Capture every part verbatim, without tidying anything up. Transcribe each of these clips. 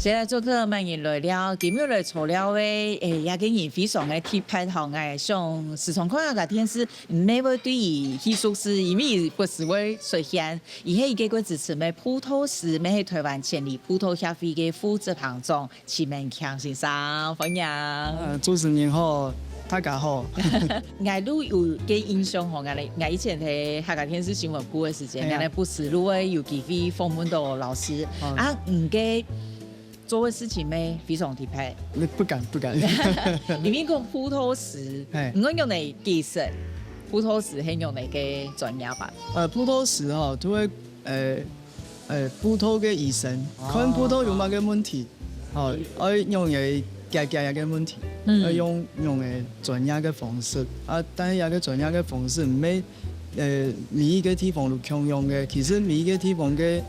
今日做客慢人來了，今日來坐了个，誒，這个人非常个特別吼，𠊎想時常看這个電視，毋係會對佢熟識，因為佢不時會出現，佢係一个國際知名个葡萄師，乜係台灣全聯葡萄協會个副執行長徐文強先生，歡迎。呃，主持人好，大家好。𠊎都有个印象吼，𠊎來，𠊎以前在客家電視新聞部个時間，哎呀𠊎來不時都會有機會訪問到老師。嗯啊，你个做个事情咩非常特別，那不敢不敢。因為講葡萄師，哎你講用來解釋，葡萄師係用來个專業吧？呃，葡萄師吼，就會呃呃葡萄个醫生，哦看葡萄有麼个問題，吼，愛用个解決个問題，嗯愛用用个專業个方式啊，但係這个專業个方式毋係呃每一个地方都共樣个，其實每一个地方个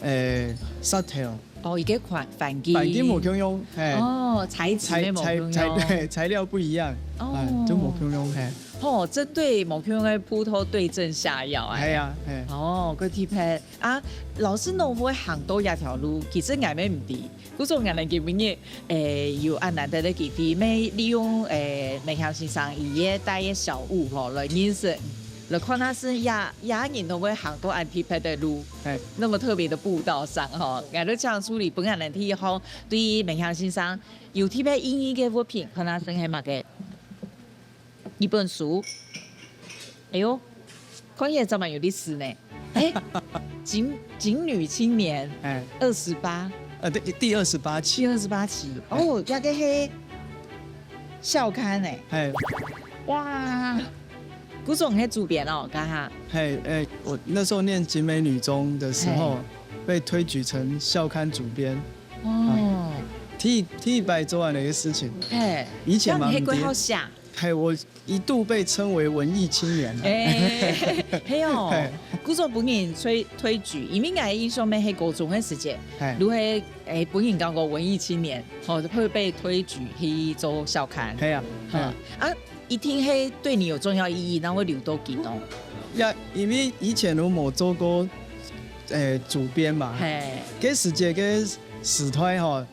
呃石頭。哦，一个環環境，環境無共樣，嘿，哦，材質材材材乜無共樣。對材料不一樣，哦哎，就無共樣，嘿，哦，針對無共樣个葡萄對症下藥哎。係啊，嘿。哦，个特別啊，老師你會行到這條路，其實𠊎乜毋知。故所𠊎等今晡日，誒，有恁難得个機會，乜利用誒文強先生佢个帶个小物吼，來認識，來看下係這這人都會行到恁特別个路，嘿那麼特別个步道上吼，𠊎都想處理本來第一項對文強先生有特別意義个物品，看下係係麼个。一本書，哎喲，看起來真蠻有歷史呢。哎，警警女青年哎，二十八，呃，第第二十八期，第二十八期，哦，這个係校刊哎，嘿，哇，古总係主編哦，剛哈，嘿，哎，我那時候念景美女中的時候，被推舉成校刊主編。哦，第一第一擺做恁樣个事情，嘿，以前嘛這樣你係幾毋知好寫？嘿，我一度被稱為文藝青年。哎，係哦嘿，古早本人推推舉，因為𠊎印象乜係高中个時節，嘿，如係誒本人講過文藝青年，吼，會被推舉去做校刊。嘿啊，嘿嗯，啊，一定係對你有重要意義，然後會留到今哦。呀，因為以前我冇做過，誒，主編嘛，嘿，該時節个時代哈，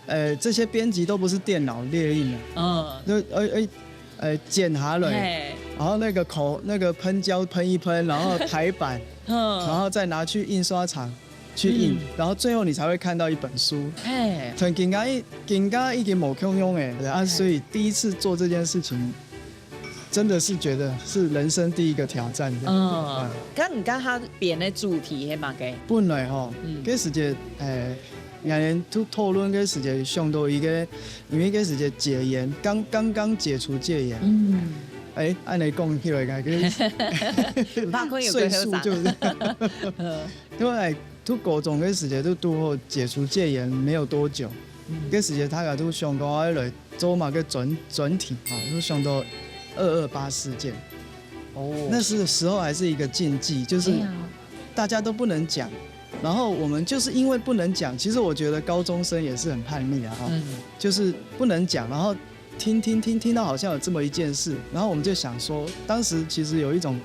呃，這些編輯都不是電腦列印的，嗯，就呃呃呃剪下來，嘿，然後那個口那個噴膠噴一噴，然後排版，然嗯，後再拿去印刷廠去印，嗯然後最後你才會看到一本書。嘿，像今下已今下已經無共樣誒，啊，所以第一次做這件事情，真的是覺得是人生第一個挑戰這樣。嗯，該你剛剛編个主題係麼个？本來吼，嗯該時節，誒，兩人都討論該時節想到一個，因為該時節解嚴，剛剛剛解除戒嚴，嗯，誒，恁樣講起來，該個毋怕可以有歲个後生。數就是，因為讀高中个時節，就讀好解除戒嚴沒有多久，該時節大家都想講愛來做麼个專專題啊，就想到二二八事件。哦，那是時候還是一個禁忌，就是哎呀大家都不能講，然後我們就是因為不能講，其實我覺得高中生也是很叛逆啊，哈，嗯就是不能講，然後聽聽聽聽到好像有這麼一件事，然後我們就想說，當時其實有一種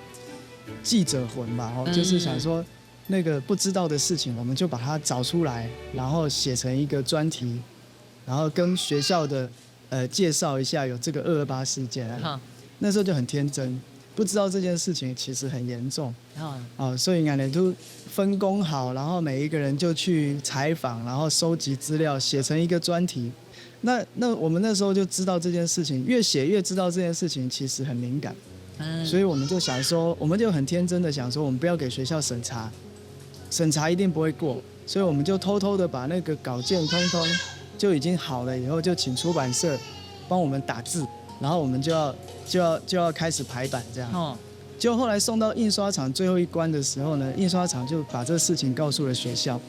記者魂吧，哦，嗯就是想說那個不知道的事情，我們就把它找出來，然後寫成一個專題，然後跟學校的呃介紹一下有這個二二八事件啊。好，那時候就很天真，不知道這件事情其實很嚴重。好，哦，所以𠊎等都分工好，然後每一個人就去採訪，然後收集資料，寫成一個專題。那那我們那時候就知道這件事情，越寫越知道這件事情其實很敏感，嗯，所以我們就想說，我們就很天真的想說，我們不要給學校審查，審查一定不會過，所以我們就偷偷的把那個稿件通通就已經好了以後，就請出版社幫我們打字，然後我們就要就要就要開始排版這樣。哦，就後來送到印刷廠最後一關的時候呢，印刷廠就把這事情告訴了學校，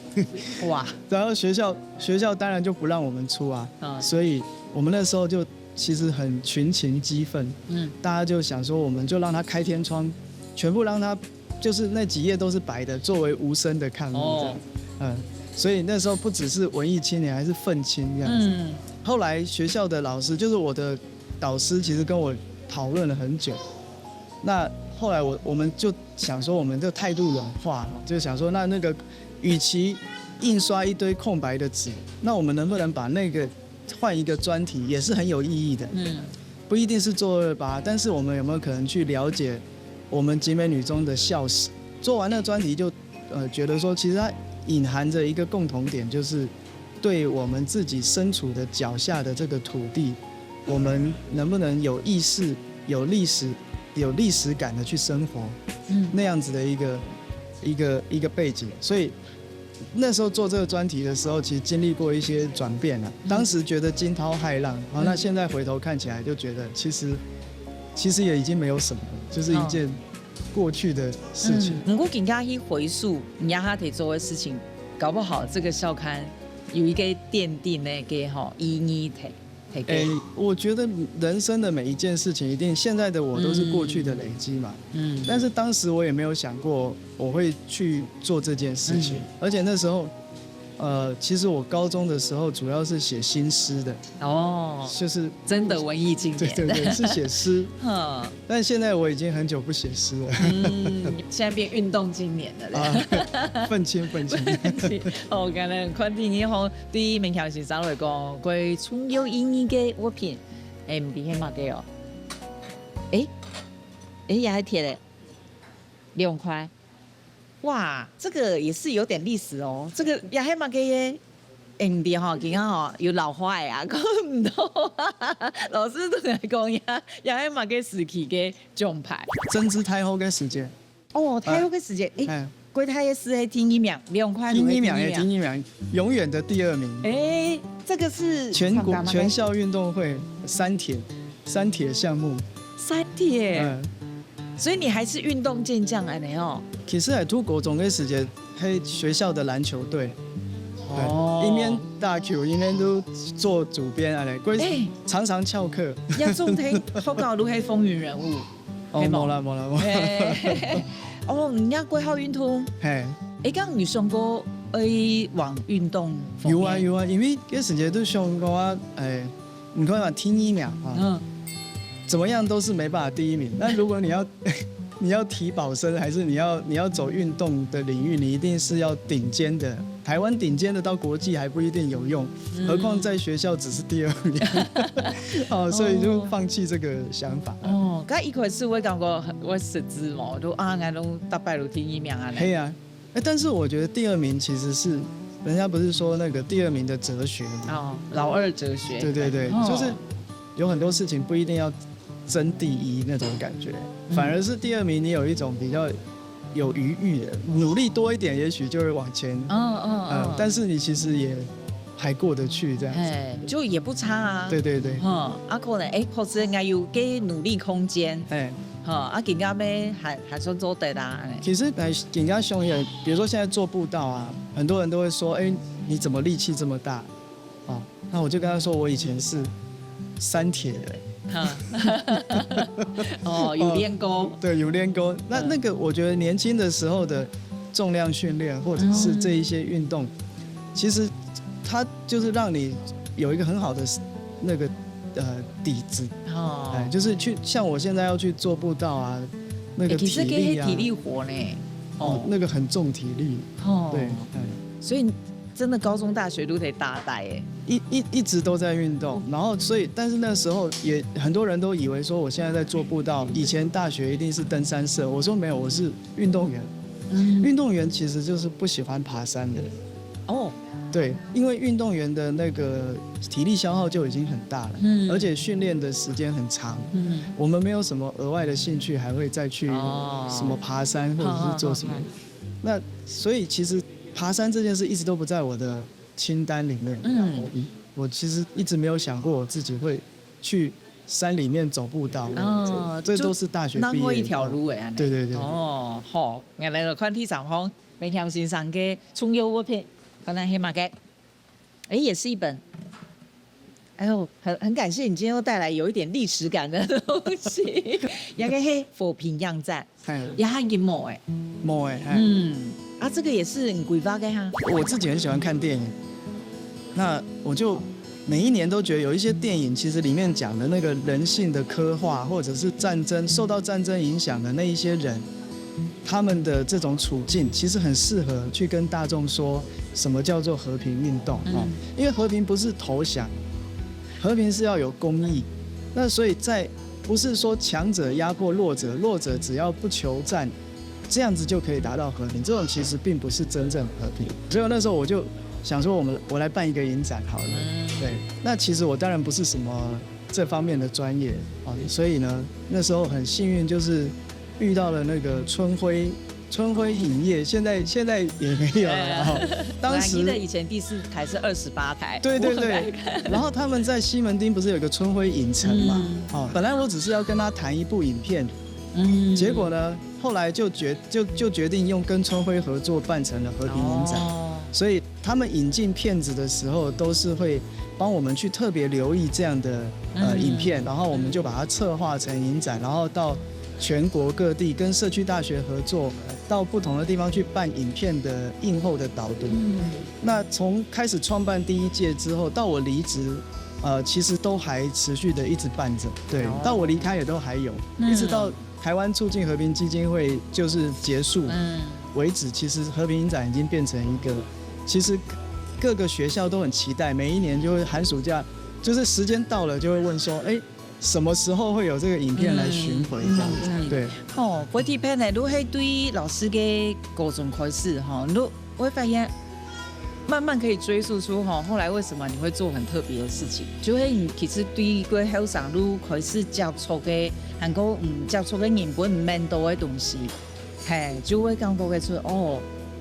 哇，然後學校學校當然就不讓我們出啊，嗯所以我們那時候就其實很群情激憤，嗯大家就想說我們就讓他開天窗，全部讓他就是那幾頁都是白的，作為無聲的刊物這樣。哦嗯，所以那時候不只是文藝青年，還是憤青這樣子。嗯後來學校的老師，就是我的導師，其實跟我討論了很久。那後來我我們就想說，我們的態度軟化，就想說，那那個，與其印刷一堆空白的纸，那我们能不能把那个换一个专题，也是很有意义的。嗯，不一定是做二二八，但是我们有没有可能去了解我们景美女中的校史？做完那个专题就，呃，觉得说，其实它隐含着一个共同点，就是对我们自己身处的脚下的这个土地，我们能不能有意识、有历史、有历史感的去生活？嗯，那样子的一个一个一个背景，所以那时候做这个专题的时候，其实经历过一些转变啊。当时觉得惊涛骇浪，啊，那现在回头看起来就觉得，其实其实也已经没有什么，就是一件过去的事情。嗯，不过今天去回溯你让他得做的事情，搞不好这个校刊有一个奠定的个吼意义在。哎，我觉得人生的每一件事情，一定现在的我都是过去的累积嘛。嗯，但是当时我也没有想过我会去做这件事情，而且那时候，呃，其实我高中的时候主要是写新诗的。哦，就是真的文艺青年。对对对，是写诗。嗯，但现在我已经很久不写诗了。嗯，现在变运动青年了嘞。啊，愤青愤青。哦，刚才看电影吼，对于明强先生来讲，佢重要意义个物品，哎，毋知係么个哦？哎，哎，也係鐵个，兩塊。哇，这个也是有点历史哦。这个也係么个耶？哎，毋知吼，今天吼有老花的啊，看毋到。老师都来讲呀，也係么个时期个奖牌？珍珠太后个时间。哦，太后个时间，哎，哎，国泰个是第一名，两块第一名，第一名，永远的第二名。哎，这个是全国全校运动会三铁三铁项目。三铁，嗯，所以你还是运动健将安尼哦。其实还读高中个时间，嘿，学校的篮球队，哦，一面打球，一面都做主编啊嘞，哎，常常翘课。也总听学校都是风云人物。哦，没啦没啦没啦。哦，人家国校运动，嘿，哎，刚你想过，哎，往运动方面？有啊有啊，因为那时间都想过啊，哎，你看嘛，第一名啊，嗯，怎么样都是没办法第一名。那如果你要你要提保生，还是你要你要走运动的领域，你一定是要顶尖的，台湾顶尖的到国际还不一定有用，何况在学校只是第二名。哦，所以就放弃这个想法。哦，刚一开始我感觉很我失志嘛，都啊，俺都大概都第一名啊。嘿啊，哎，但是我觉得第二名其实是人家不是说那个第二名的哲学吗？哦，老二哲学。对对对，就是有很多事情不一定要争第一那种感觉，反而是第二名你有一种比较有余裕的，努力多一点，也许就会往前。嗯嗯嗯，但是你其实也还过得去这样子。哎，就也不差啊。对对对。嗯，啊可能哎，可是应该有个努力空间。哎，哈，啊更加咩还还算做得啦。其实来更加凶一点，比如说现在做步道啊，很多人都会说，哎，你怎么力气这么大？哦，那我就跟他说，我以前是三铁的。哈，哦，有练过。对，有练过。那那个，我觉得年轻的时候的重量训练，或者是这一些运动，其实它就是让你有一个很好的那个呃底子。哦，哎，就是去像我现在要去做步道啊，那个体力啊，体力活呢。哦，那个很重体力。哦，对，哎。所以真的高中、大学都得打带哎。一一一直都在运动，然后所以，但是那时候也很多人都以为说我现在在做步道，以前大学一定是登山社，我说没有，我是运动员。运动员其实就是不喜欢爬山的。哦，对，因为运动员的那个体力消耗就已经很大了，而且训练的时间很长，我们没有什么额外的兴趣，还会再去什么爬山或者是做什么。那所以其实爬山这件事一直都不在我的清单里面。嗯，我其实一直没有想过我自己会去山里面走步道。哦，这都是大学毕业以后。那么一条路哎，对对对。哦，好，原来看第三方，梅强先生个重要物品，可能黑马个，哎，也是一本。哎呦，很很感谢你今天又带来有一点历史感的东西，也个黑火平样赞。也还有毛诶。毛诶，嗯，啊，这个也是你规划个哈。我自己很喜欢看电影，那我就每一年都觉得有一些电影，其实里面讲的那个人性的刻画，或者是战争受到战争影响的那一些人，他们的这种处境，其实很适合去跟大众说什么叫做和平运动哦，因为和平不是投降，和平是要有公义。那所以在不是说强者压迫弱者，弱者只要不求战，这样子就可以达到和平。这种其实并不是真正和平。所以那时候我就想说，我们我来办一个影展好了。对，那其实我当然不是什么这方面的专业啊，所以呢，那时候很幸运，就是遇到了那个春晖。春晖影业现在现在也没有了哈。当时我还记得以前第四台是二十八台，对对对，然后他们在西门町不是有个春晖影城嘛？哦，本来我只是要跟他谈一部影片，嗯，结果呢，后来就决就就决定用跟春晖合作办成了和平影展，所以他们引进片子的时候都是会帮我们去特别留意这样的呃影片，然后我们就把它策划成影展，然后到全国各地跟社区大学合作，到不同的地方去办影片的映后的导读。那从开始创办第一届之后，到我离职，呃，其实都还持续的一直办着。对，到我离开也都还有，一直到台湾促进和平基金会就是结束为止，其实和平影展已经变成一个，其实各个学校都很期待，每一年就会寒暑假，就是时间到了就会问说，哎，什么时候会有这个影片来巡回这样子？对。哦，我特别呢，如果对老师个高中开始哈，如会发现慢慢可以追溯出哈，后来为什么你会做很特别的事情？就会你其实对一个后生路开始接触个，还过嗯接触个人本面多的东西，嘿，就会感觉个出哦，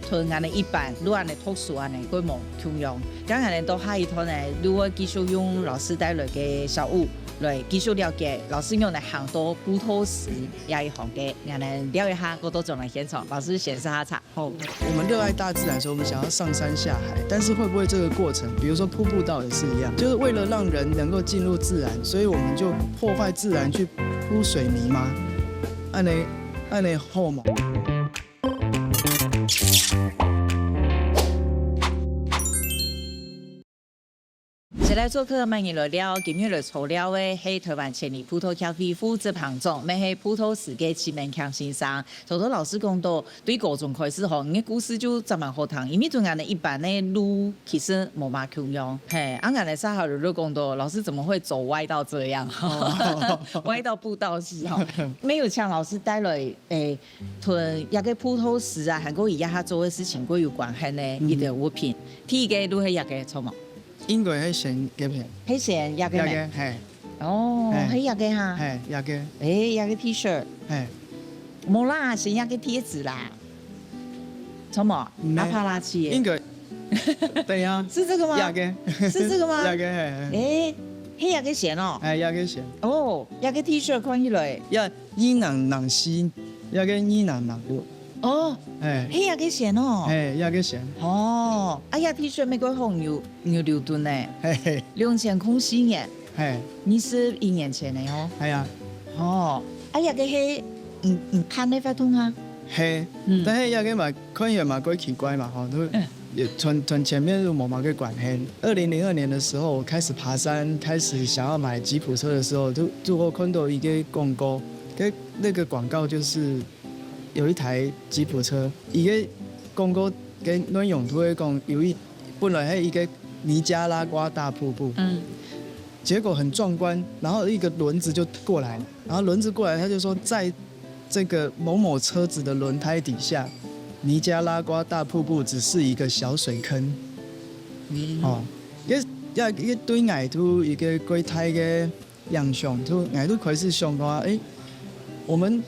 同人的一般，如果你读书安尼，个无共样。刚才呢，到下一段呢，如果继续用老师带来个小物来继续了解，老师用来行到葡萄树这一行个，俺们聊一下，过多种来现场，老师先试下茶。好，我们热爱大自然，所以我们想要上山下海，但是会不会这个过程，比如说瀑布道也是一样，就是为了让人能够进入自然，所以我们就破坏自然去铺水泥吗？按呢，按呢好吗？先来做客，欢迎来了，今日来坐了个是台湾千里葡萄協會副執行長，乜係葡萄樹个徐明強先生。頭頭老師講到，對高中開始吼，你个故事就真蠻好聽，因為同俺个一般个路其實無麼共樣。嘿，啊，俺个上下就講到，老師怎麼會走歪到這樣？歪到步道是吼，乜有請老師帶來，誒，同這个葡萄樹啊，還過佢這下做个事情，過有關係呢，一个物品。第一个就係這个，著無？應該係先个片，係先這个咩？這个，嘿，哦，嘿係這个哈。嘿，這个，誒，這个T-shirt，嘿，無啦，先這个貼紙啦。著無？嗯阿帕拉契耶。應該，對啊，是這个嗎？這个，是這个嗎？這个，嘿，嘿，誒，係這个先哦。哎，這个先，哦，這个T-shirt看起來。這二零零四，這个二零零六，哦，哎，係這个先哦。哎，這个先，哦，啊，這T-shirt美國好牛牛牛頓呢，嘿嘿，兩千空四年，嘿，二十一年前的哦。哎呀，哦，啊，這个係，嗯嗯，看那發通啊。嘿，嗯但是這个嘛，看起來嘛，怪奇怪嘛，吼，都也全全前面都無麼个關係。二零零二年的時候，我開始爬山，開始想要買吉普車的時候，就就我看到一个廣告，跟那个廣告就是有一台吉普車，一个廣告跟內容都會講有一本來係一个尼加拉瓜大瀑布，嗯，结果很壮观，然后一个轮子就过来了，然后轮子过来，他就说在这个某某车子的轮胎底下，尼加拉瓜大瀑布只是一个小水坑。哦，一个一个对外头一个归胎个影响，就外头开始想讲，哎，我们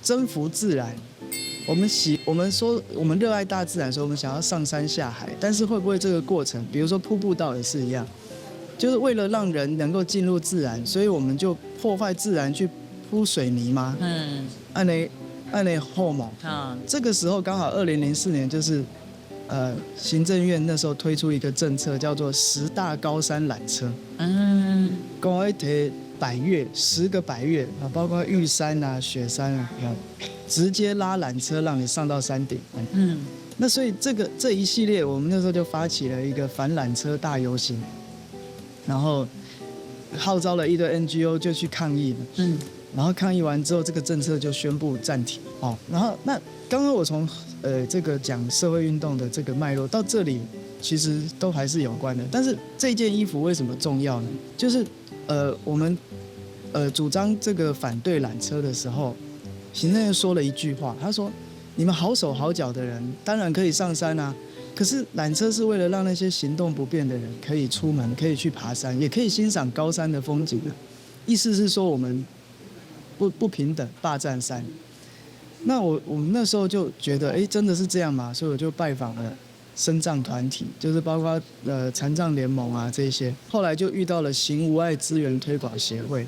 征服自然，我们喜我们说我们热爱大自然，所以我们想要上山下海，但是会不会这个过程，比如说瀑布道也是一样，就是为了让人能够进入自然，所以我们就破坏自然去铺水泥吗？嗯，按呢按呢好吗？啊，这个时候刚好二零零四年，就是呃行政院那时候推出一个政策，叫做十大高山缆车。嗯，讲一个百岳，十个百岳啊，包括玉山啊、雪山啊，啊直接拉缆车让你上到山顶。嗯，那所以这个这一系列，我们那时候就发起了一个反缆车大游行，然后号召了一堆 N G O 就去抗议了。嗯，然后抗议完之后，这个政策就宣布暂停哦。然后那刚刚我从呃这个讲社会运动的这个脉络到这里，其实都还是有关的。但是这件衣服为什么重要呢？就是呃我们呃主张这个反对缆车的时候，行政院说了一句话，他说：“你们好手好脚的人当然可以上山啊，可是缆车是为了让那些行动不便的人可以出门，可以去爬山，也可以欣赏高山的风景的。”意思是说我们不不平等霸占山。那我我们那时候就觉得，哎，真的是这样吗？所以我就拜访了身障团体，就是包括呃残障联盟啊这些。后来就遇到了行无碍资源推广协会，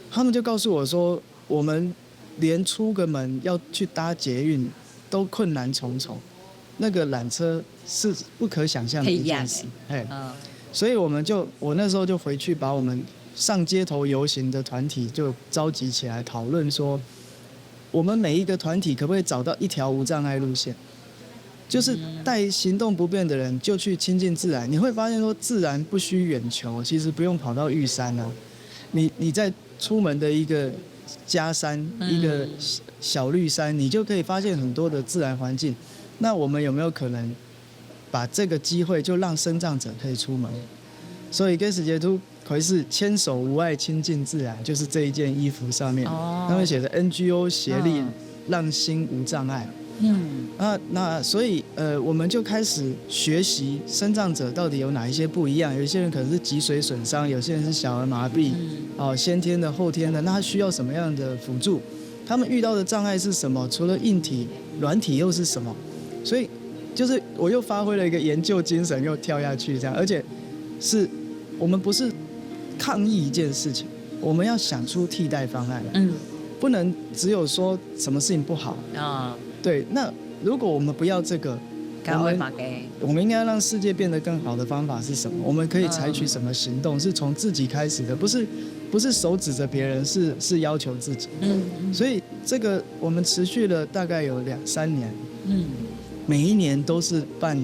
他们就告诉我说，我们连出个门要去搭捷运都困难重重，那个缆车是不可想象的一件事。嘿，所以我们就我那时候就回去把我们上街头游行的团体就召集起来讨论说，我们每一个团体可不可以找到一条无障碍路线？就是带行动不便的人就去亲近自然，你会发现说自然不需远求，其实不用跑到玉山啊，你你在出门的一个家山，一个小绿山，你就可以发现很多的自然环境。那我们有没有可能把这个机会就让身障者可以出门？所以该时节都可以是牵手无碍亲近自然，就是这一件衣服上面，哦，他们写的 N G O 协力让心无障碍。嗯，那那所以呃，我们就开始学习身障者到底有哪一些不一样。有一些人可能是脊髓损伤，有些人是小儿麻痹，哦，先天的、后天的，那他需要什么样的辅助？他们遇到的障碍是什么？除了硬体，软体又是什么？所以就是我又发挥了一个研究精神，又跳下去这样，而且是我们不是抗议一件事情，我们要想出替代方案。嗯，不能只有说什么事情不好啊。对，那如果我们不要这个，我们我们应该让世界变得更好的方法是什么？我们可以采取什么行动？是从自己开始的，不是不是手指着别人，是是要求自己。嗯，所以这个我们持续了大概有两三年，嗯，每一年都是办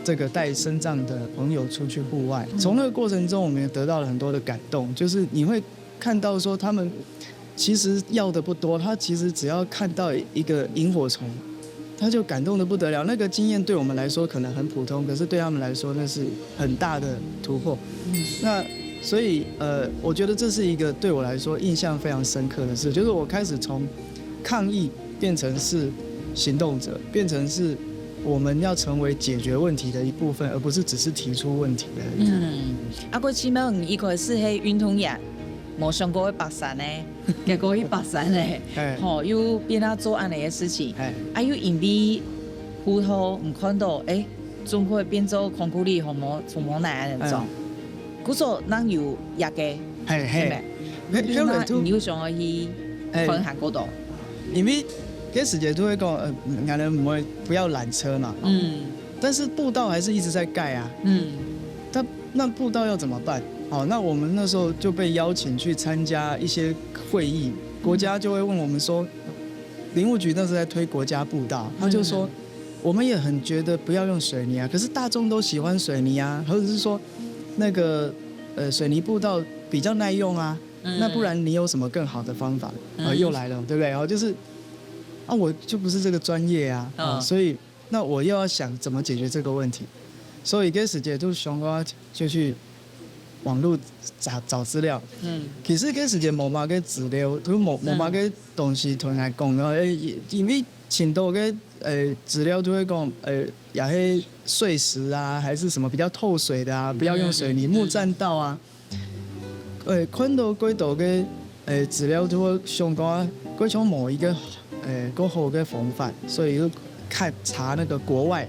这个带身障的朋友出去户外。从那个过程中，我们也得到了很多的感动，就是你会看到说他们其实要的不多，他其实只要看到一个萤火虫，他就感动得不得了。那个经验对我们来说可能很普通，可是对他们来说那是很大的突破。那所以呃，我觉得这是一个对我来说印象非常深刻的事，就是我开始从抗议变成是行动者，变成是我们要成为解决问题的一部分，而不是只是提出问题而已。嗯，啊，過前面一開始係運動員，無想過會爬山呢，結果去爬山呢，吼，又變啊做恁樣个事情，啊，又因為葡萄你看到，誒，總會變做孔古力紅毛紅毛奶那種，故所能有一個，係係，你有想要去看看過多？ 因為該時節都會講，呃，人們不會不要缆車嘛，嗯，但是步道還是一直在蓋啊，嗯，但那步道要怎麼辦？好，那我們那時候就被邀請去參加一些會議，國家就會問我們說，林務局那時候在推國家步道，他就說，我們也很覺得不要用水泥啊，可是大眾都喜歡水泥啊，或者是說那個呃水泥步道比較耐用啊，那不然你有什麼更好的方法？啊，又來了，對不對？哦，就是啊，我就不是這個專業啊，啊，所以那我又要想怎麼解決這個問題，所以該時節就想講就去網路找找資料。嗯，其實該時節無麼个資料，就無無麼个東西同人講，然後因為盡多个呃資料都會講，呃，也係碎石啊，還是什麼比較透水的啊，不要用水泥，木棧道啊。 誒，看到幾多个誒資料，就會想講，過像無一個誒過好个方法，所以就看查那個國外。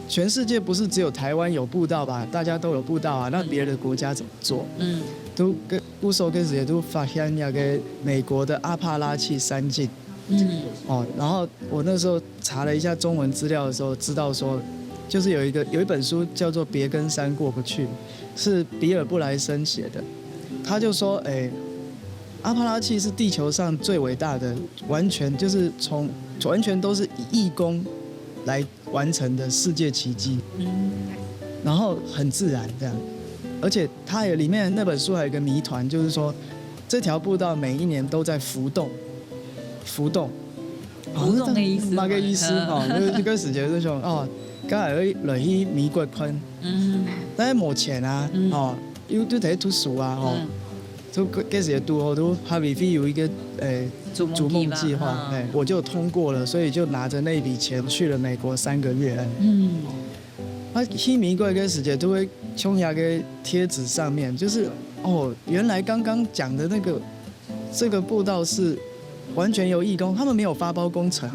全世界不是只有台灣有步道吧？大家都有步道啊，那別的國家怎麼做？嗯，都跟不熟个時節都發現那個美國的阿帕拉契山徑，嗯，哦，然後我那時候查了一下中文資料的時候，知道說，就是有一個有一本書叫做《別跟山過不去》，是比爾布萊森寫的。他就說，哎，阿帕拉契是地球上最偉大的，完全就是從完全都是義工來完成的世界奇蹟，然後很自然這樣，而且它也裡面那本書還有一個謎團，就是說，这条步道每一年都在浮动，浮动。浮动的意思嘛那个意思哈，就是这个时节就想哦，刚才来去美国看，嗯但是没钱啊，哦，又都在读书啊，哦，嗯，就开始也读哦，都哈比菲有一个呃逐梦逐梦计划计划，嗯哎，我就通过了，所以就拿着那笔钱去了美国三个月。嗯那去美国的时节都会冲下个贴纸上面，就是哦，原来刚刚讲的那个这个步道是完全由义工，他们没有发包工程，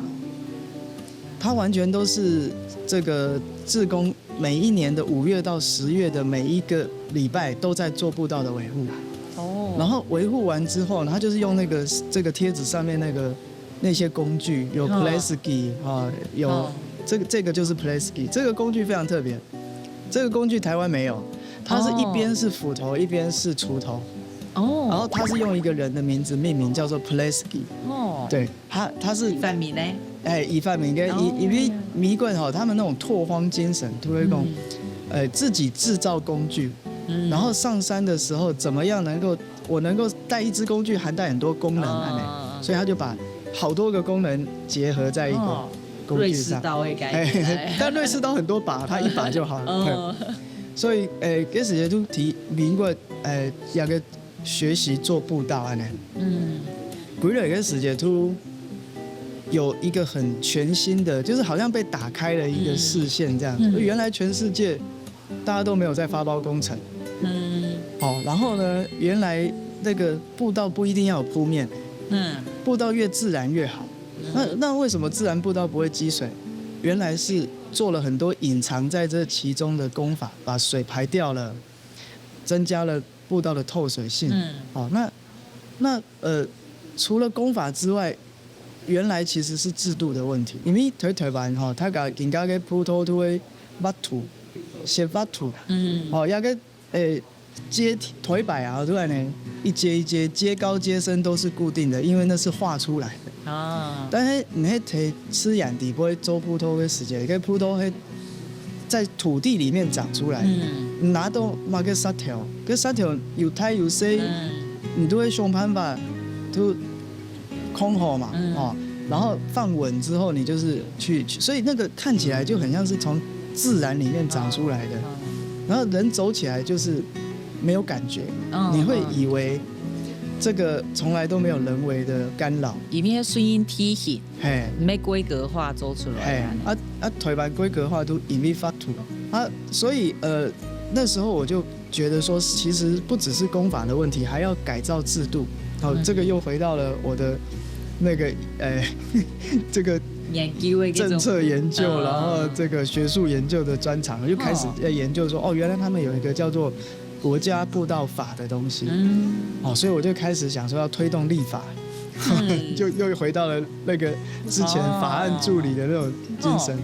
他完全都是这个志工每一年的五月到十月的每一个礼拜都在做步道的维护。哦，然后维护完之后呢，他就是用那个这个贴纸上面那个那些工具，有 Pulaski 啊，有哦这个这个就是 Pulaski，这个工具非常特别，这个工具台湾没有，它是一边是斧头，一边是锄头，然哦后它是用一个人的名字命名，叫做 Pulaski。哦，对，它它是范明呢？哎，一般民间，哦因因为美国吼，他们那种拓荒精神，都会讲，呃，自己制造工具，嗯然后上山的时候怎么样能够，我能够带一支工具，还带很多功能，哦按呢，所以他就把好多个功能结合在一个哦，工具上。瑞士刀的概哎念。，但瑞士刀很多把，他一把就好了。哦，所以，诶，开始就提民国，诶，两个学习做步道按呢。嗯回来的时节，突有一个很全新的，就是好像被打开了一个视线这样。嗯原来全世界大家都没有在发包工程嗯哦。然后呢，原来那个步道不一定要有铺面，嗯步道越自然越好。那那为什么自然步道不会积水？原来是做了很多隐藏在这其中的工法，把水排掉了，增加了步道的透水性。嗯哦，那那呃，除了工法之外，原来其实是制度的问题。因为台台湾哈，他讲人家个普通都会挖土，先挖土，嗯哦，那个诶阶梯台板啊，对呢，一阶一阶，阶高阶深都是固定的，因为那是画出来的。啊，但是你那提吃眼底不会做普通的时间，跟普通会在土地里面长出来。嗯你拿到那个沙条，跟沙条有大有细，嗯你都会想办法，就空好嘛，嗯哦，然后放稳之后，你就是去，去所以那个看起来就很像是从自然里面长出来的，然后人走起来就是没有感觉，嗯你会以为这个从来都没有人为的干扰，里面顺应地形，嘿，没规格化做出嘿来。，啊啊，台湾规格化都因为法度啊，所以呃那时候我就觉得说，其实不只是工法的问题，还要改造制度。好，这个又回到了我的那个呃这个研究的这种政策研究，嗯然后这个学术研究的专长，就开始在研究说，哦，原来他们有一个叫做国家步道法的东西。嗯哦，所以我就开始想说要推动立法，嗯就又回到了那个之前法案助理的那种精神。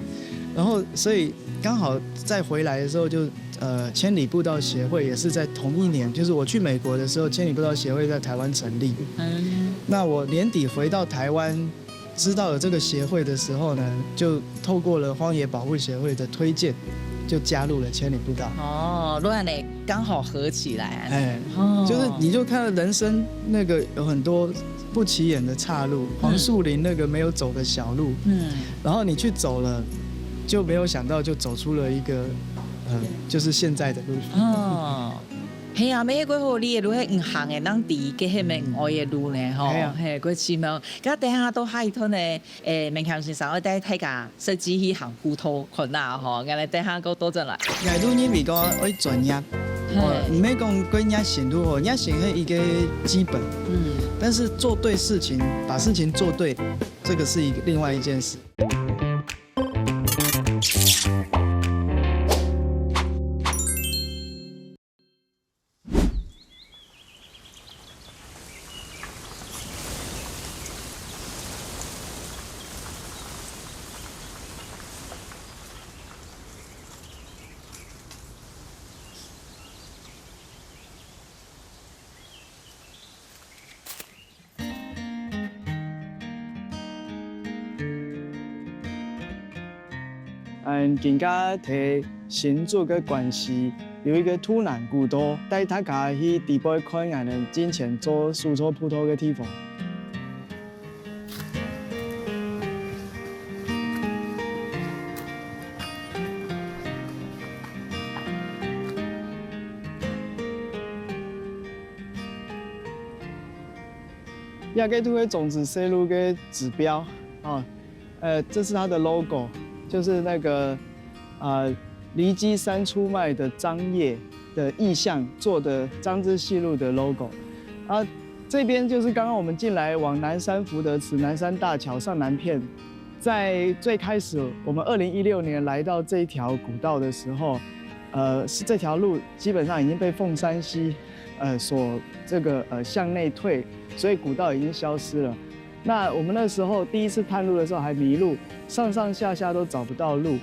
然后，所以刚好再回来的时候就，呃，千里步道协会也是在同一年，就是我去美国的时候，千里步道协会在台湾成立。嗯那我年底回到台湾，知道有这个协会的时候呢，就透过了荒野保护协会的推荐，就加入了千里步道。哦，乱嘞，刚好合起来。哎，哦就是你就看到人生那个有很多不起眼的岔路，黄树林那个没有走的小路，嗯然后你去走了，就没有想到就走出了一个，嗯，就是现在的路。哦。嘿啊，每个好你的路，迄毋行的，人知个迄个毋愛的路呢，吼，嘿啊嘿，个奇妙。咁等下到下一段呢，诶，明强先生會帶大家設計去行步道看啦，吼，𠊎來等下過多轉來。哎，你認為講愛專業，嘿哦，毋係講過熱心就好，熱心係一個基本，嗯。但是做對事情，把事情做對，這個是一個另外一件事。嗯，更加提新竹个關係，有一个土南古道，帶大家去底背看𠊎等進前做手做葡萄个地方。 这个就係種子西路个指標啊，呃，这是它的 logo，就是那个呃离基山出卖的樟叶的意象做的樟之西路的 logo。啊，这边就是刚刚我们进来往南山福德祠、南山大桥上南片，在最开始我们二零一六年来到这一条古道的时候，呃，是这条路基本上已经被凤山溪呃所这个呃向内退，所以古道已经消失了。那我们那时候第一次探路的时候还迷路，上上下下都找不到路。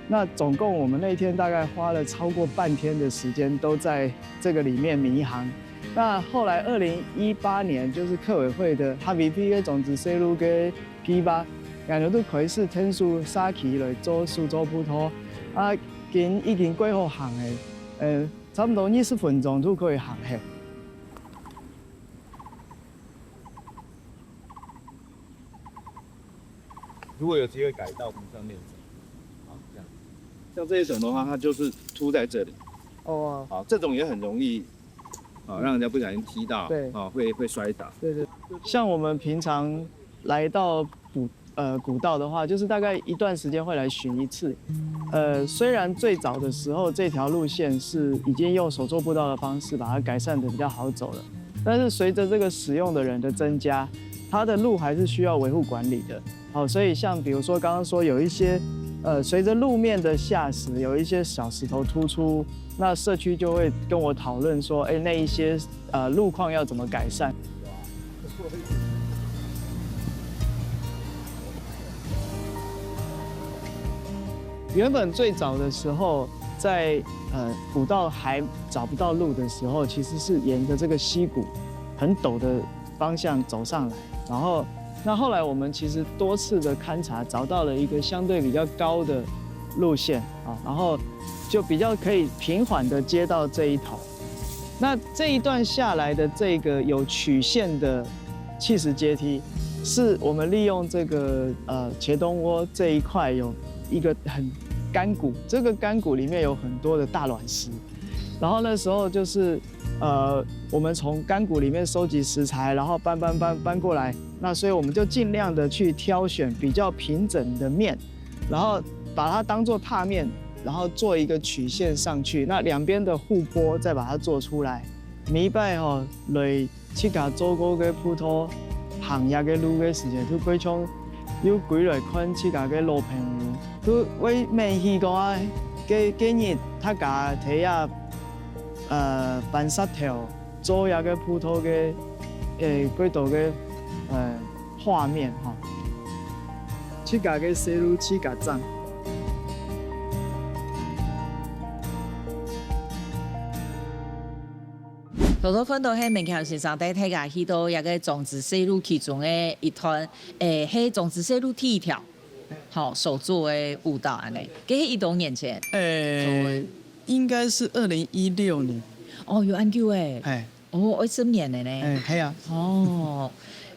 那总共我们那天大概花了超过半天的时间都在这个里面迷航。那后来二零一八年就是客委会的哈比皮个种子西路个计划，然后都开始天数沙期来做手做葡萄，啊，已经已经过好行诶，呃，差不多二十分钟就可以行嘿。 如果有机会改道，我们上面走。好，这样。像这一种的话，它就是凸在这里。哦，好，这种也很容易，啊，让人家不小心踢到，对啊，会会摔倒。对对，像我们平常来到古呃古道的话，就是大概一段时间会来巡一次。呃，虽然最早的时候这条路线是已经用手作步道的方式把它改善的比较好走了，但是随着这个使用的人的增加，它的路还是需要维护管理的。好，所以像比如说刚刚说有一些，呃，随着路面的下石，有一些小石头突出，那社区就会跟我讨论说，哎，那一些呃路况要怎么改善。原本最早的时候，在呃古道还找不到路的时候，其实是沿着这个溪谷很陡的方向走上来，然后那后来我们其实多次的勘察，找到了一个相对比较高的路线啊，然后就比较可以平缓的接到这一头。那这一段下来的这个有曲线的砌石阶梯，是我们利用这个呃茄冬窝这一块有一个很干谷，这个干谷里面有很多的大卵石，然后那时候就是呃我们从干谷里面收集石材，然后搬搬搬搬过来，那所以我们就尽量的去挑选比较平整的面，然后把它当做踏面，然后做一个曲线上去，那两边的互拨再把它做出来。每一擺吼，來自家做過个葡萄行業个路个時間，就非常又歸來看自家个老朋友，就會愐起講啊，今今日大家在這呃搬石頭做這个葡萄个誒幾多个呃畫面吼，自家个細路自家種。 頭頭看到係明強先生帶大家去到一个種子西路其中个一段，誒，係種子西路第一條，吼，所做个舞蹈安尼，該係幾多年前？誒，應該是二零一六年，哦，有恁久誒，哎哦，二十年了呢。哎，係啊，哦，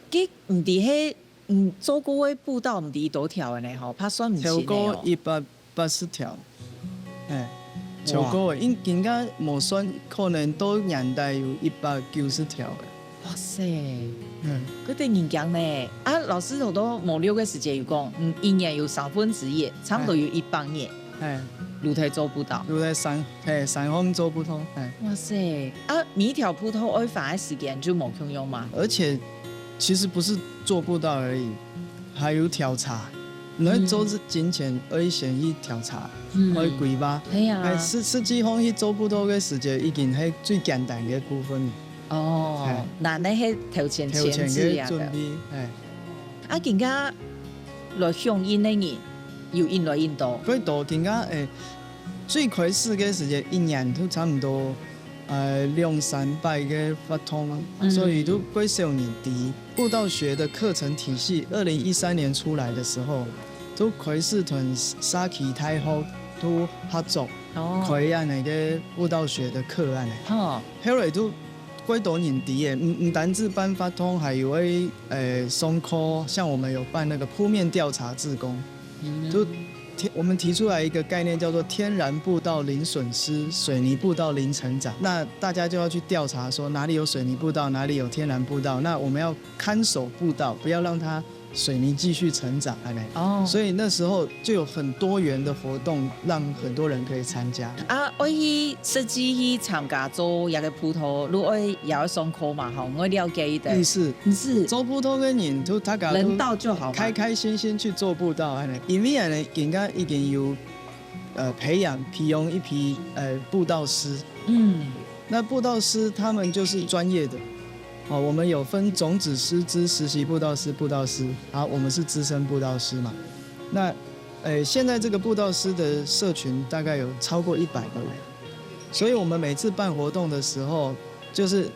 該毋知係，嗯，做過个步道毋知幾多條个呢，吼，怕算毋清超个哦過。一百八十條，哎，超過了，應應該無算，可能到年代有一百九十條了。哇塞，嗯，佢得人講呢。啊，老師頭到無六个時節有講，嗯，一年有三分之一，差不多有一百年，哎，都在做步道。都在山，哎，山項做步道，哎。哇塞，啊，每一條步道愛花个時間就無共樣嘛。而且其實不是做步道而已，還有調查。你愛做之前，愛先去調查，嗯愛規劃。係啊哎，實實際上去做步道个時節，已經係最簡單个部分了。哦哎，難个係頭前前頭前置啊个。个準備，哎。啊，今下來響應个人有應來應到。過多今下，哎，最開始个時節，一年都差不多，呃，兩三百个活動，嗯所以都過少人知。步道學的課程體系，二零一三年出來的時候，都開始同社區大學都合作，哦，開恁樣个舞蹈學的課恁樣。哦，後來就幾多人知个，毋毋單止辦活動，還有誒呃上課，像我們有辦那個鋪面調查志工，就提我們提出來一個概念，叫做"天然步道零損失，水泥步道零成長"。那大家就要去調查說哪裡有水泥步道，哪裡有天然步道，那我們要看守步道，不要讓它水泥繼續成長，哎，哦，所以那時候就有很多元的活動，讓很多人可以參加。啊，愛去實際去參加做這個步道，你愛也愛上課嘛，吼，我了解一點。毋係，毋係，做步道个人，就大家都人到就好嘛。開開心心去做步道，哎，因為呢，人家已經有呃培養培養一批呃步道師，嗯，那步道師他們就是專業的，哦，我們有分種子師資、實習步道師、步道師，然後我們是資深步道師嘛。那，呃，現在這個步道師的社群大概有超過一百個人，所以我們每次辦活動的時候，就是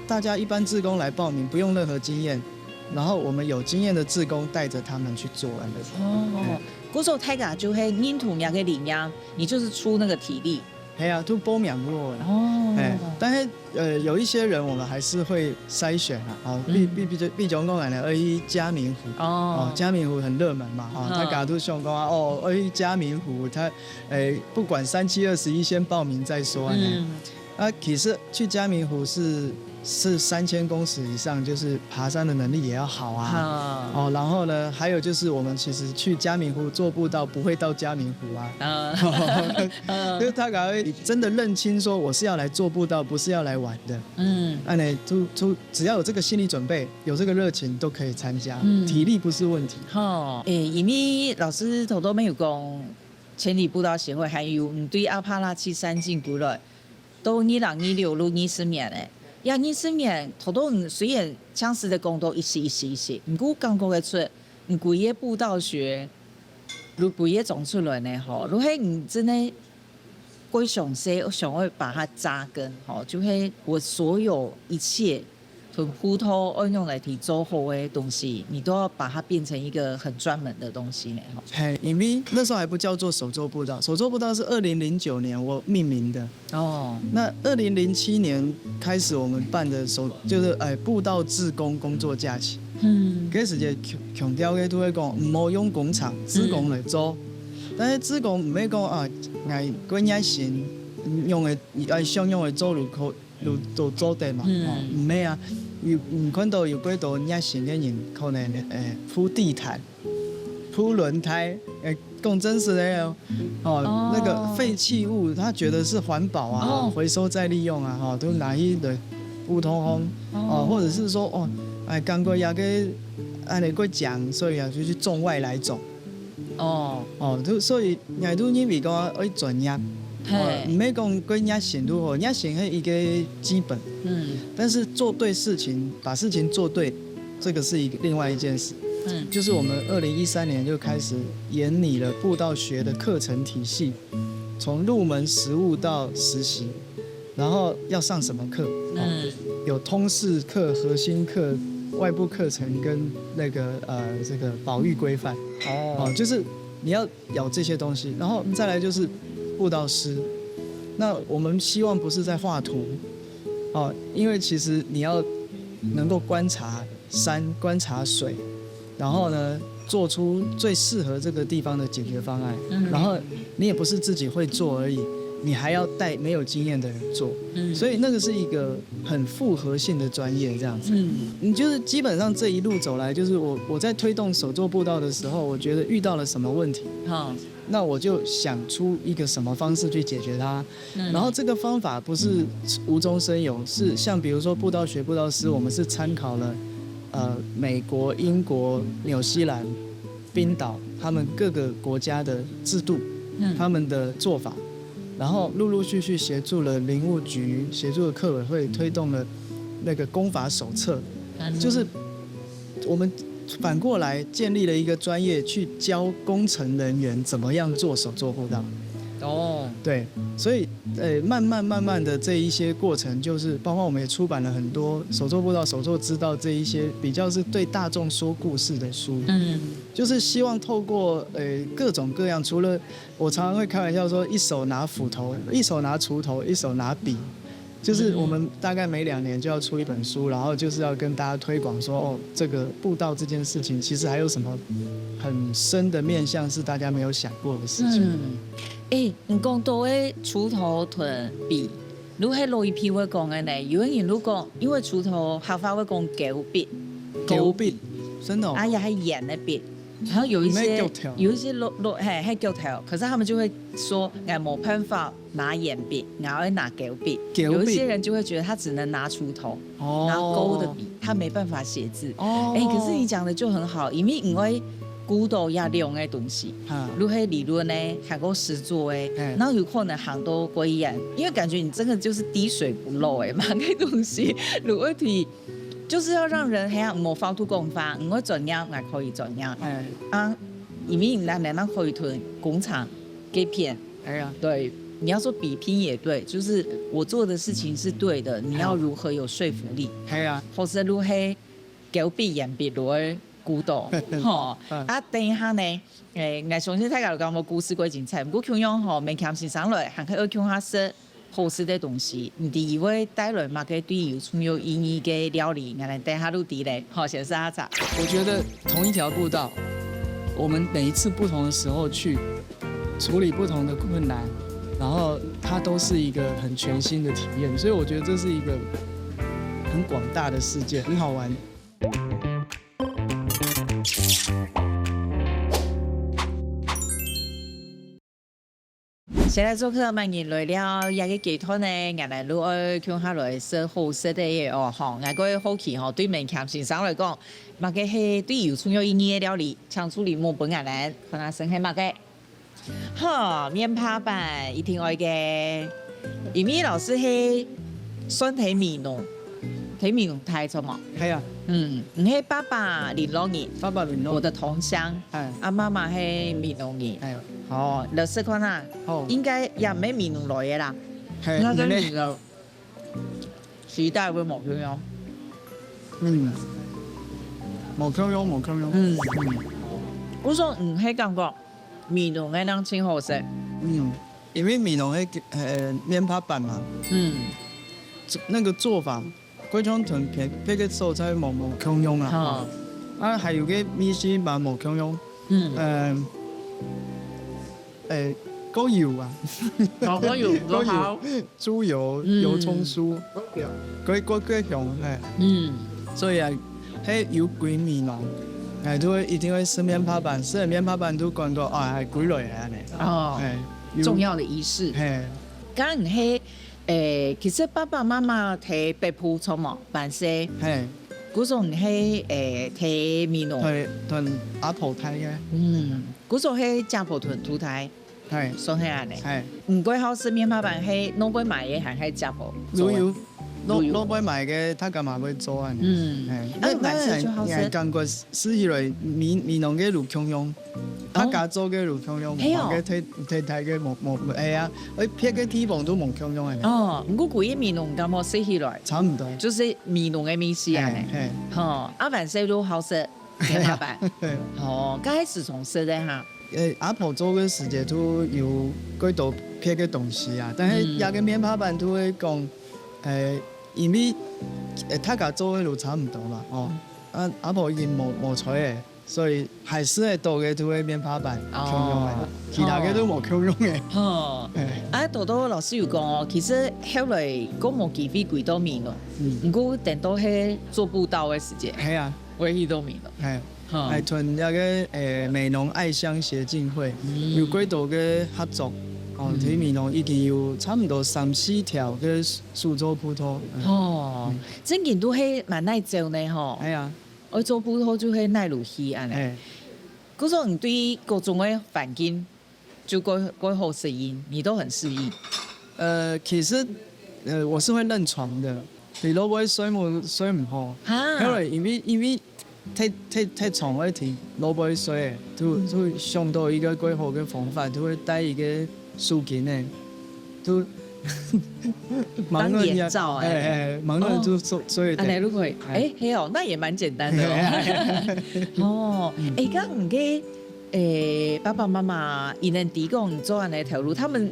大家一般志工來報名，不用任何經驗，然後我們有經驗的志工帶着他們去做。哦，故所大家就係認同這個理念，你就是出那個體力。係啊，就報名就好了。哦，哎，但是呃，有一些人我們還是會篩選啊，哦，比比比比較講來呢，愛去嘉明湖，哦，嘉明湖很熱門嘛，哦，大家都想講啊，哦，愛去嘉明湖，他，哎，不管三七二十一，先報名再說呢。嗯，啊，其實去嘉明湖是是三千公尺以上，就是爬山的能力也要好啊。哦，然後呢，還有就是我們其實去嘉明湖做步道，不會到嘉明湖啊。嗯，就是大家會真的認清說我是要來做步道，不是要來玩的。嗯，那呢，就就只要有這個心理準備，有這個熱情，都可以參加，體力不是問題。吼，誒，因為老師頭頭沒有講，千里步道協會還有你對阿帕拉契山徑過來， 到二零二六就二十年了。這二十年，頭頭雖然像係在講到一息一息一息，毋過感覺得出，你歸個步道學，你歸個種出來呢，吼，就係你真的會詳細，想要把它扎根，吼，就係我所有一切從步道愛用來提做好的東西，你都要把它變成一個很專門的東西呢，吼。嘿，因為那時候還不叫做手作步道，手作步道是二零零九年我命名的。 哦，那二零零七年開始，我們辦的時候，就是，呃，步道志工工作假期。嗯，該時節強強調个都會講，毋好用工廠，志工來做。但是志工毋係講啊，𠊎个熱心，用个，愛想用个做就可，就就做得嘛，哦，毋係啊。有，你看到有幾多熱心个人，可能，呃，鋪地毯， 鋪輪胎，欸，講真實的哦，哦，那個廢棄物，他覺得是環保啊，哦，回收再利用啊，哈，都拿去的普通風，哦，或者是說，哦，哎，剛過那個，哎，那個獎，所以啊，就去種外來種。哦，哦，就所以，𠊎都認為講愛專業，哦，嘿，毋係講過熱心就好，熱心係一個基本，嗯，但是做對事情，把事情做對， 這個是一個另外一件事，嗯，就是我們二零一三年就開始研擬了步道學的課程體系，從入門實務到實習，然後要上什麼課，哦，嗯，有通識課、核心課、外部課程跟那個，呃，這個保育規範，哦，哦，就是你要有這些東西，然後再來就是步道師。那我們希望不是在畫圖，哦，因為其實你要能夠觀察山、觀察水，然後呢，做出最適合這個地方的解決方案。嗯，然後你也不是自己會做而已，你還要帶沒有經驗的人做。嗯，所以那個是一個很複合性的專業，這樣子。嗯，你就是基本上這一路走來，就是我我在推動手作步道的時候，我覺得遇到了什麼問題，好，那我就想出一個什麼方式去解決它。嗯，然後這個方法不是無中生有，是像比如說步道學、步道師，我們是參考了，呃，美國、英國、紐西蘭、冰島他們各個國家的制度，嗯，他們的做法，然後陸陸續續協助了林務局，協助了客委會推動了那個工法手冊，嗯，就是我們反過來建立了一個專業去教工程人員怎麼樣做手作步道。哦，对，所以呃，慢慢慢慢的这一些过程，就是包括我们也出版了很多手作步道、手作之道这一些比较是对大众说故事的书，嗯，就是希望透过呃各种各样，除了我常常会开玩笑说，一手拿斧头，一手拿锄头，一手拿笔，就是我们大概每两年就要出一本书，然后就是要跟大家推广说，哦，这个步道这件事情，其实还有什么很深的面向是大家没有想过的事情。嗯，诶，你讲到个锄头同笔，如果係老一輩會讲个呢，有个人如果因为锄头客話會讲鉤笔，鉤笔，真的、哦，啊，也係圆个笔，然后有一些没有鉤头有一些老老嘿，还鉤头，可是他们就会说，哎，没办法拿圆笔，然后拿鉤笔。鉤笔有一些人就会觉得他只能拿锄头，哦拿钩的笔，他没办法写字。哦哎，可是你讲的就很好，因为因为古道也两个东西，哈，如果理论呢，还有实作哎嘿，那有可能行到归眼，因为感觉你真的就是滴水不漏哎，蛮个东西，如果题就是要让人还要没法度讲法，我专业还可以专业哎，啊，因为你那那可以吞工厂给骗。哎呀，对，你要说比拼也对，就是我做的事情是对的，你要如何有说服力？哎呀，或是如何狗比眼比罗古董，吼嗯啊！等一下呢，诶，我相信大家有讲我故事过精彩，不过同样吼，每天先生来，还可以共下食好食的东西，你第一位带来么个对有重要意义的料理，我们等一下就知嘞，好，先生阿茶。我觉得同一条步道，我们每一次不同的时候去处理不同的困难，然后它都是一个很全新的体验，所以我觉得这是一个很广大的世界，很好玩。先来做客，慢人来了，这个阶段呢，俺来如何共下来食好食的哦，吼，俺个好奇吼，对门槛先生来讲，么个系对有重要意义的料理，请助理莫本俺来，看下先系么个。好，面帕粄一定爱个，因为老师系酸甜米浓，甜米浓太重哦。系啊，嗯，你系爸爸林老人，爸爸林老，我的同乡，哎啊，妈妈系米浓人。哎，哦，老师看啊，好，应该也毋系米浓来个啦，嘿，那跟你你的时代会无共样。嗯，无共样，无共样。嗯，我说，嗯，系感觉米浓个人真好食。嗯，因为米浓个呃面帕粄嘛，嗯，做那个做法，各种同别别个所在无无共样啊。好，啊，还有个味緒嘛无共样。嗯，嗯，诶，高油啊，好，高油，高好，猪油、嗯油葱酥，各各各香哎，嗯，所以啊，迄有鬼味嘛，哎，都会一定会食面帕粄，食了面帕粄都感觉啊，还归来安尼，哦，哎，有重要的仪式。嘿，刚刚你系，诶，其实爸爸妈妈喺北部出嘛，办事，嘿，古时候你系，诶，喺美浓，同同阿婆睇个，嗯，古时候喺家婆屯土台，嘿，算系安尼。嘿，你过好食面帕粄，系老板买个还系家婆做的？都有，老都有老板买个，他干嘛会做安尼？嗯嘿，啊蛮好吃就好吃那那感觉吃起来美美浓个有共样，他家做个有共样，嘿哦个睇睇睇个无无哎呀，哎，别个地方都无共样个，哦，毋过古一美浓感觉食起来，差不多。就是美浓个味緒安尼。嘿，吼，啊，万岁都好食，面帕粄。嘿，哦，刚开始从食个哈，呃，阿婆做个时节都有几多别个东西啊，但是嗯那个面帕粄都会讲，呃，因为呃，他家做个都差不多嘛，哦，啊，阿婆已经无无在了，所以还是会多个都会面帕粄，哦共样个，其他个都无共样个。吼，嘿，啊，豆豆老师有讲哦，其实后来讲无机会回到美浓，嗯，毋过等到迄做步道个时节，嘿啊，我也去到美浓。嘿。吼，还同那个诶美浓爱乡协进会嗯有几多个合作，哦，嗯喺美浓已经有差不多三四条个手作步道。嗯哦，正经都系蛮耐走呢吼，哎呀，我做步道就系耐路去安尼。哎，可是你对各种个环境就过过好适应，你都很适应。呃，其实呃我是会认床的，你都不会睡不睡不好，哈后来因为因为太太太床会停，都不会睡，就就想到一个最好的方法，就会带一个手機呢，就盲人也，當眼罩欸。哎，哎，盲人就做，做得。啊，來，如果，哎。哎，嘿哦，那也蠻簡單的哦。哦，嗯。哎，該你个，哎，爸爸媽媽，佢等知講你做恁樣个頭路，他們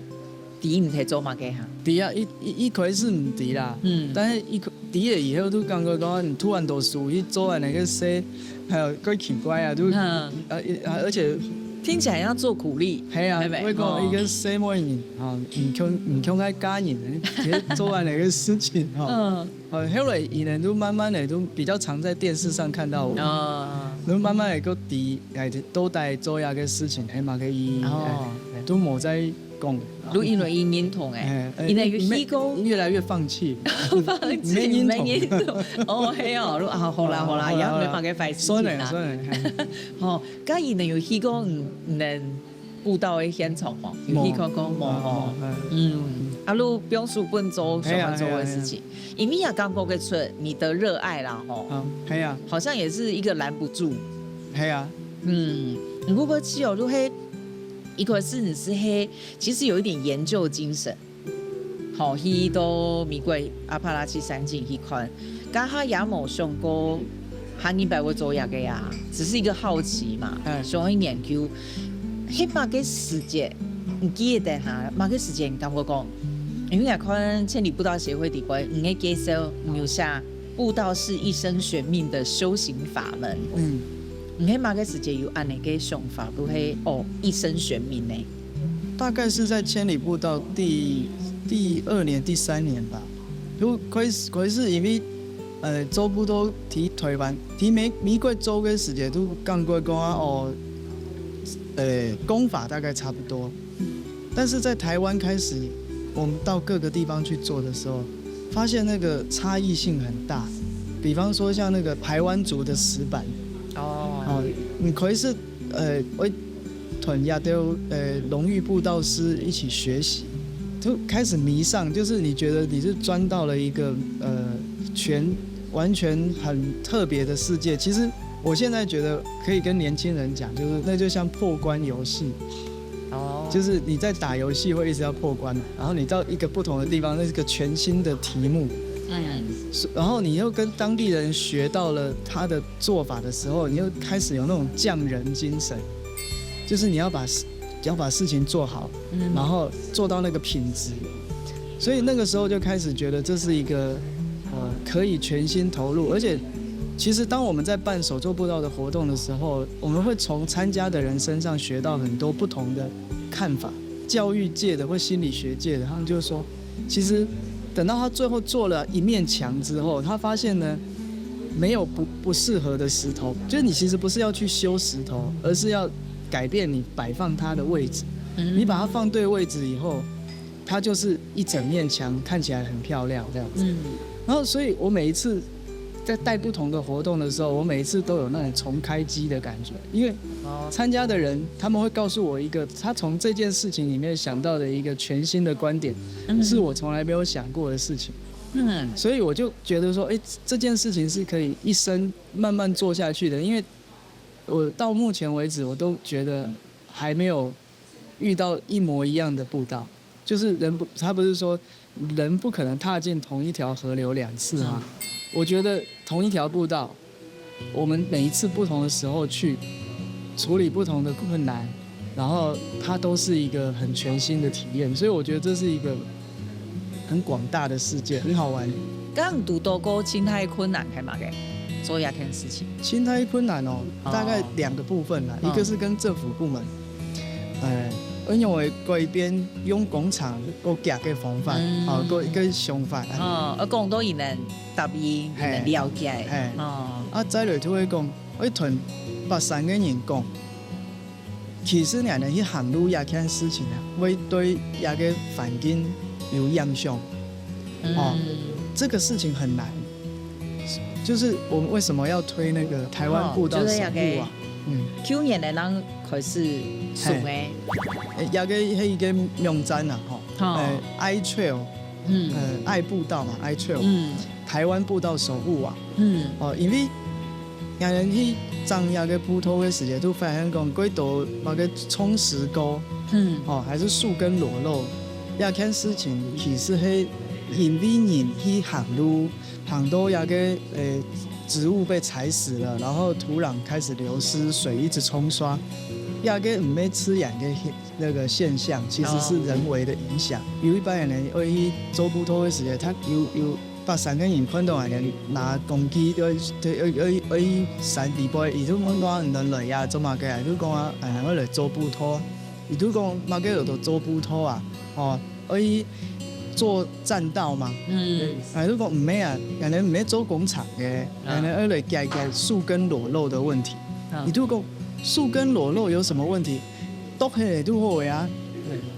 知你係做麼个哈？知啊，一，一，一開始毋知啦，嗯。但是一開，知了以後就感覺講，你突然就輸去做恁樣个事，還有更奇怪啊，就，嗯。啊，啊，而且聽起來像做苦力，係啊，係咪？會講一個細妹人，哦。 吼，毋共，毋共愛嫁人，其實做恁樣个事情吼。嗯。呃，後來佢等就慢慢的就比較常在電視上看到我，哦。就慢慢的就知，哎，到底做這個事情，係麼个意義，哦。哎，都無再講。都因為佢認同欸，哎，哎，佢等有去過，越來越放棄，放棄，毋認同。毋認同。哦，係哦，啊，好啦，好啦，好啦，也無辦法改事情啦。好啦，好啦。算了，算了，哎。吼，該佢等有去過，嗯，嗯， 佈道个現場無？有去看過無？無，吼。無，嗯。嗯，啊，你放手分做想愛做个事情，係啊，係啊，係啊。因為也感覺得出你的熱愛啦，吼。嗯，係啊。好像也是一個攔不住。係啊。嗯，毋過去哦，你係，一開始你係，其實有一點研究精神。 吼，去到美國阿帕拉契山徑去看，該下也無想過下二擺會做這個啊，只是一個好奇嘛，嗯。想去研究。係麼个時節，你記得哈？麼个時節你感覺講，因為𠊎看千里佈道協會裡背，你个介紹，你有寫佈道是一生懸命的修行法門。嗯。你係麼个時節有恁樣个想法，就係，哦，一生懸命呢？ 大概是在千里佈道第，第二年、第三年吧，就開始，開始因為，呃，做佈道在台灣，在美，美國做个時節，就感覺講啊，哦，呃，功法大概差不多。但是在台灣開始，我們到各個地方去做的時候，發現那個差異性很大。比方說像那個排灣族的石板，哦。哦，你可以是，呃，會 同這兜，呃，榮譽佈道師一起學習，就開始迷上，就是你覺得你是鑽到了一個，呃，全，完全很特別的世界。其實我現在覺得可以跟年輕人講，就是那就像破關遊戲。哦。就是你在打遊戲會一直要破關嘛，然後你到一個不同的地方，那是個全新的題目。嗯。是，然後你又跟當地人學到了他的做法的時候，你又開始有那種匠人精神，就是你要把事，要把事情做好，嗯。然後做到那個品質。所以那個時候就開始覺得這是一個，呃，可以全心投入，而且其實當我們在辦手作佈道的活動的時候，我們會從參加的人身上學到很多不同的看法。教育界的或心理學界的，他們就說， 其實等到他最後做了一面牆之後，他發現呢，沒有不，不適合的石頭，就是你其實不是要去修石頭，而是要改變你擺放它的位置。嗯。你把它放對位置以後，它就是一整面牆，看起來很漂亮這樣子。嗯。然後，所以我每一次在帶不同的活動的時候，我每一次都有那種重開機的感覺，因為哦。參加的人他們會告訴我一個他從這件事情裡面想到的一個全新的觀點，嗯。是我從來沒有想過的事情。嗯。所以我就覺得說，欸，這件事情是可以一生慢慢做下去的，因為我到目前為止，我都覺得還沒有遇到一模一樣的步道。就是人不，他不是說人不可能踏進同一條河流兩次嗎？嗯。我覺得同一條步道，我們每一次不同的時候去處理不同的困難，然後它都是一個很全新的體驗，所以我覺得這是一個很廣大的世界，很好玩。剛剛堵到過盡大困難係麼个？做這件事情。盡大困難哦，哦。大概兩個部分啦，哦。一個是跟政府部門，呃，因為我改變用工廠過寄个方法，嗯。哦，過一個想法。哦，啊，講到佢等答應，佢等了解。嘿。嘿。哦。啊，再來就會講，會同別山个人講， 其實呢，你去行路這件事情啊，會對這個環境有影響。哦，嗯。這個事情很難。就是我們為什麼要推那個台灣步道守護啊？哦，就是那個，嗯。舊年个人開始送个。嘿。呃，這個，係一個網站啊，吼。哦。呃，iTrail，嗯。呃，愛步道嘛，iTrail。嗯。台灣步道守護網。嗯。哦，因為 𠊎等去整這個步道个時節，就發現講，幾多麼个衝石溝，嗯，哦，還是樹根裸露，這件事情其實係因為人去行路，行到那個呃植物被踩死了，然後土壤開始流失，水一直沖刷，那個毋係自然的現那個現象，其實是人為的影響。有一般人會去做步道的時候，他有有 把三個人看到恁樣拿工具，愛愛愛愛愛山地背，佢就問講：「你等來呀，做麼个啊？」佢就講啊：「哎，𠊎來做步道。」佢就講：「麼个叫做做步道啊？」哦，愛做棧道嘛。嗯，佢就講：「毋係啊，𠊎等毋係做工程个，𠊎等愛來解決樹根裸露的問題。」佢就講：「樹根裸露有什麼問題？」剁下來就好了啊。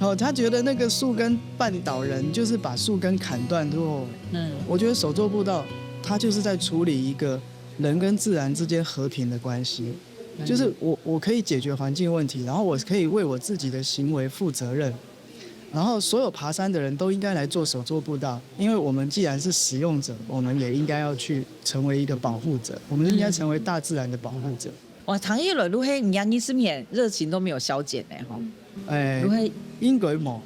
哦，他覺得那個樹根絆倒人，就是把樹根砍斷就好了。嗯，我覺得手作步道，它就是在處理一個人跟自然之間和平的關係，就是我我可以解決環境問題，然後我可以為我自己的行為負責任，然後所有爬山的人都應該來做手作步道，因為我們既然是使用者，我們也應該要去成為一個保護者，我們應該成為大自然的保護者。哇，聽起來就係你二十年熱情都沒有消減呢，吼。哎，就係應該無，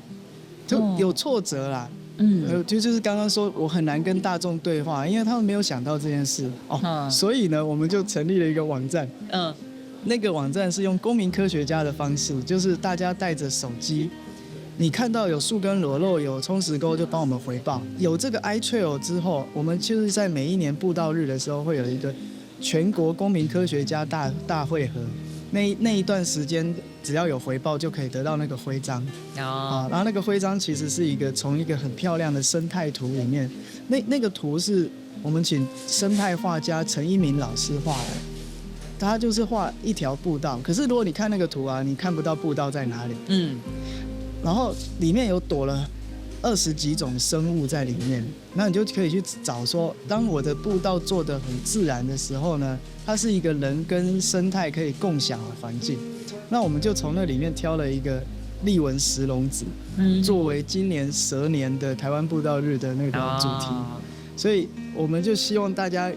就有挫折啦。嗯，呃，就就是剛剛說我很難跟大眾對話，因為他們沒有想到這件事哦。所以呢，我們就成立了一個網站。嗯，那個網站是用公民科學家的方式，就是大家帶著手機，你看到有樹根裸露、有沖石溝，就幫我們回報。有這個 iTrail 之後，我們就是在每一年步道日的時候，會有一個全國公民科學家大大會合。那那一段時間，只要有回報，就可以得到那個徽章。哦，然後那個徽章其實是一個從一個很漂亮的生態圖裡面，那那個圖是我們請生態畫家陳一鳴老師畫的。他就是畫一條步道，可是如果你看那個圖啊，你看不到步道在哪裡。嗯，然後裡面有躲了二十幾種生物在裡面，那你就可以去找說，當我的步道做得很自然的時候呢，它是一個人跟生態可以共享的環境。那我們就從那裡面挑了一個麗紋石龍子，嗯，作為今年蛇年的台灣步道日的那個主題。哦，所以我們就希望大家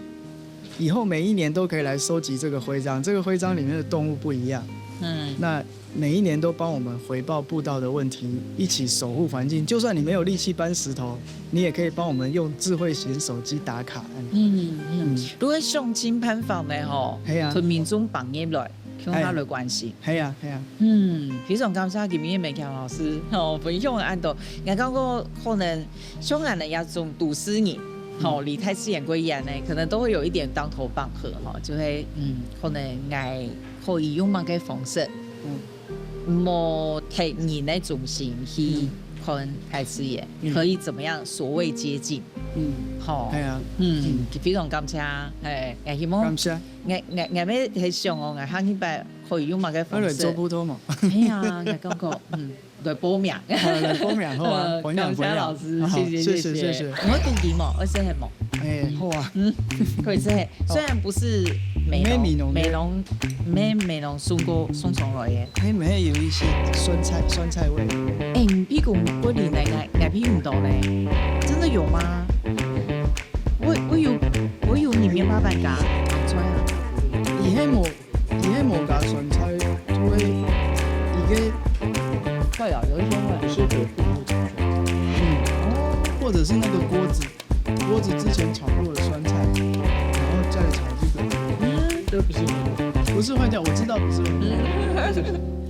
以後每一年都可以來收集這個徽章。這個徽章裡面的動物不一樣，嗯，那每一年都幫我們回報步道的問題，一起守護環境。就算你沒有力氣搬石頭，你也可以幫我們用智慧型手機打卡。嗯嗯，如果上金攀訪呢吼，係啊，同民眾放入來，共下來關心。係啊係啊，嗯，非常感謝今日美強老師吼分享恁多。𠊎感覺可能像恁樣一種都市人，吼，離大自然較遠呢，可能都會有一點當頭棒喝吼，就會嗯，可能𠊎可以用麼个方式，嗯，無忒人的中心去看大自然，可以怎麼樣所謂接近，嗯，吼，係啊，嗯，非常感謝，哎，也希望感謝，𠊎𠊎𠊎也係想哦，𠊎下禮拜可以用麼个方式？做步道嘛。哎呀，𠊎感覺，嗯，來報名，來報名好啊，分享分享，感謝老師，謝謝謝謝謝謝。我會記得無？會使係無？哎，好啊，嗯，可以使係。雖然不是美濃，美濃，美濃送過送上來的，哎，美濃有一些酸菜酸菜味。哎，你屁股不靈呢，𠊎𠊎屁股到呢，真的有嗎？我我有我有裡面八百嘎，出來啊。以前我 你係無加酸菜，就會一個，對啊，有一些會，不是有部分酸菜，嗯，或者是那個鍋子，鍋子之前炒過的酸菜，然後再炒這個，嗯，這不是壞掉，不是壞掉，我知道不是壞掉，嗯，